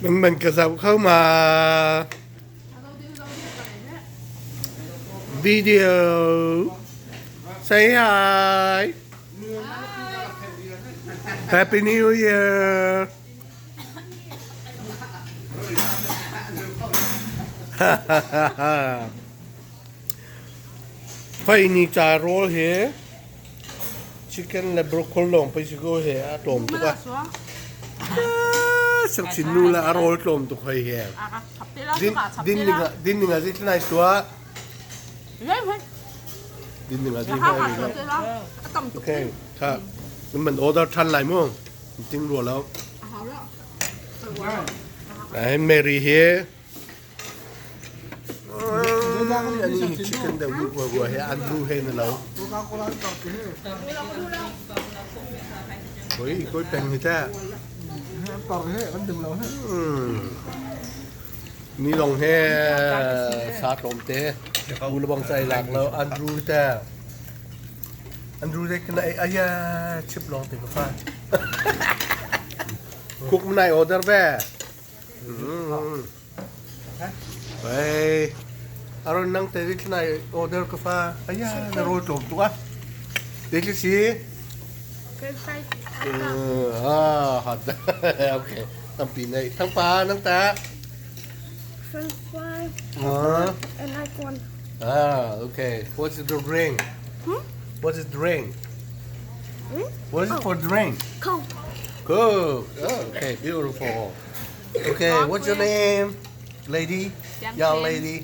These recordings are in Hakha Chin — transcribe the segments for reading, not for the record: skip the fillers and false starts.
Man ka zoh kho ma? Video. Say hi. Happy New Year. Fei ni ca rawl hi chicken le broccoli lawng pei si ko he a tlawm tuk ah. Sakchin nu le a rawl tlawm tuk hoi he. Din ning ah din ning ah zeitin ai suah? Din ning ah zeitin ai lo. Okay, tha. Man order than lai mu. Ting rua lo. Ai Mary hi Ani chicken deuh nu rua rua he Andrew he na lo. Koi koi peng hi ta. Ni long he sa tlawm te. U le bang sai lak lo Andrew ta. Andrew te kana ai aya chip long te ka fa. Cook nai order ve. Hey, aron nang te ri thnai order ka fa. Aya, na rawl tlawm tuk ah. Te khi si. Ah, hot. Okay. Tampi nei. Thang pa nang ta. French fry and like one. Ah, okay. What's the drink? Hmm? What's the drink? Hmm? What is it for drink? Coke. Coke. Oh, okay, beautiful. Okay, what's your name, lady? Xiang Young Qin. lady.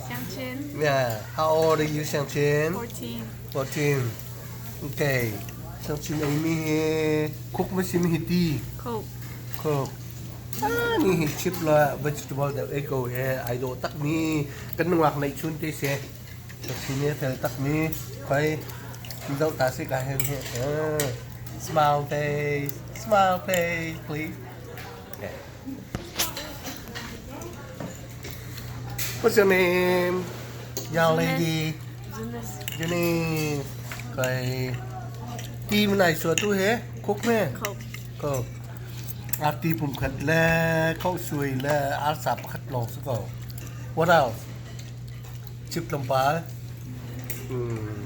Xiang Qin, Yeah. How old are you, Xiang Qin? 14. 14. Okay. Xiang Qin ei mi hi cook ma sim hi ti. Coke. Cook. Ah, ni hi chip la vegetable deuh ei ko he ai dawh tak mi kan nungak neih chun te se. Xiang Qin he fel tak mi. Khoi zoh ta si ka hen he. Ah, smile face. Smile face, please. Okay. What's your name? Young lady. Janice. Janice. Kai ti man ai sua tu he cook me. Coke. Cook. Arti pum khat le khau sui le arsa pakhat lawng si ko. What else? Chip tlawmpal. Hmm.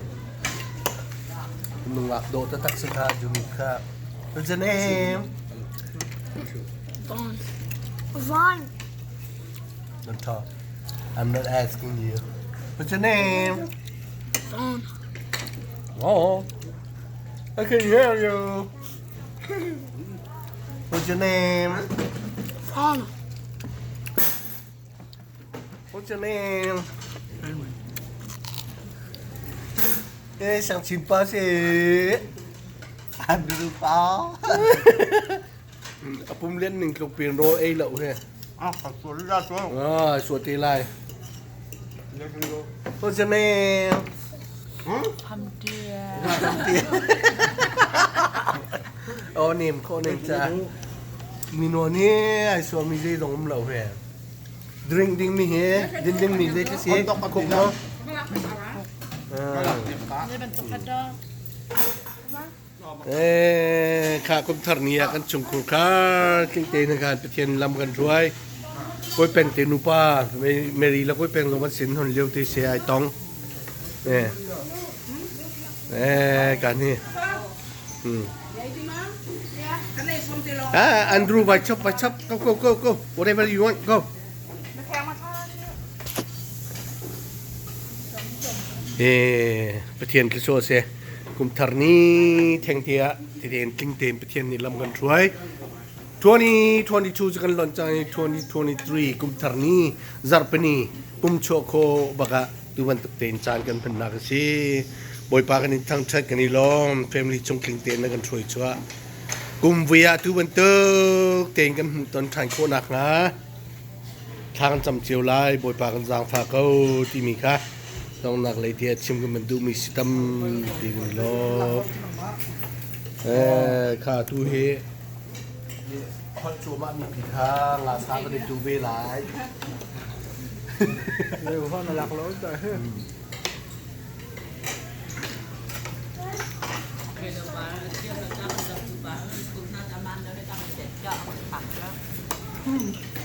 Nungak dawh taktak si kha Janice kha. What's your name? Vaughn. Vaughn. Don't talk. I'm not asking you. What's your name? Vaughn. Oh, I can hear you. What's your name? Vaughn. What's your name? Eh, 想亲巴si. Andrew pa. A pum lian ning tluk pin rawl ei lo he. Ah, ka sual la sual. Ah, suat te lai. What's your name? Pham Tia. Oh, name ko name cha. Mi no ni ai sual mi zei zong um lo he. Drink ding mi he, din ding mi zei khi si. Cook no? Ah. Eh, kha kum thar ni ah kan chungkhur kha tling tein khan Pathian lam kan hruai. Kawi peng te nupa Mary le kawi peng zong kan sin hon lio te se ai tong. Eh. Eh, kan hi. Hmm. Ah, Andrew, vai chop, vai chop. Go, go, go, go. Whatever you want, go. Eh, Pathian khi so se. Kum thar ni theng te ah titen tling tein Pathian nih lam kan hruai. 2022 cu kan lonh cang i 2023 kum thar ni zarhpini pum chuah khawh bak ah tu bantuk tein caan kan hmannak a si. Bawipa kan in thangṭhat kan i lawm. Family chung tling tein na kan hruai chuah. Kum vui ah tu bantuk tein kan hmuhton ṭhan khawh nakhnga thla kan cam cio lai. Bawipa kan zaangfah ko timi kha donghnak lei tiah chim kan van duhmi si tampi kan i lawm. Eh, kha tu hi holh cuahmah mi pi kha nga sa kan i tu ve lai. Leu na lak lo ta he. Mm.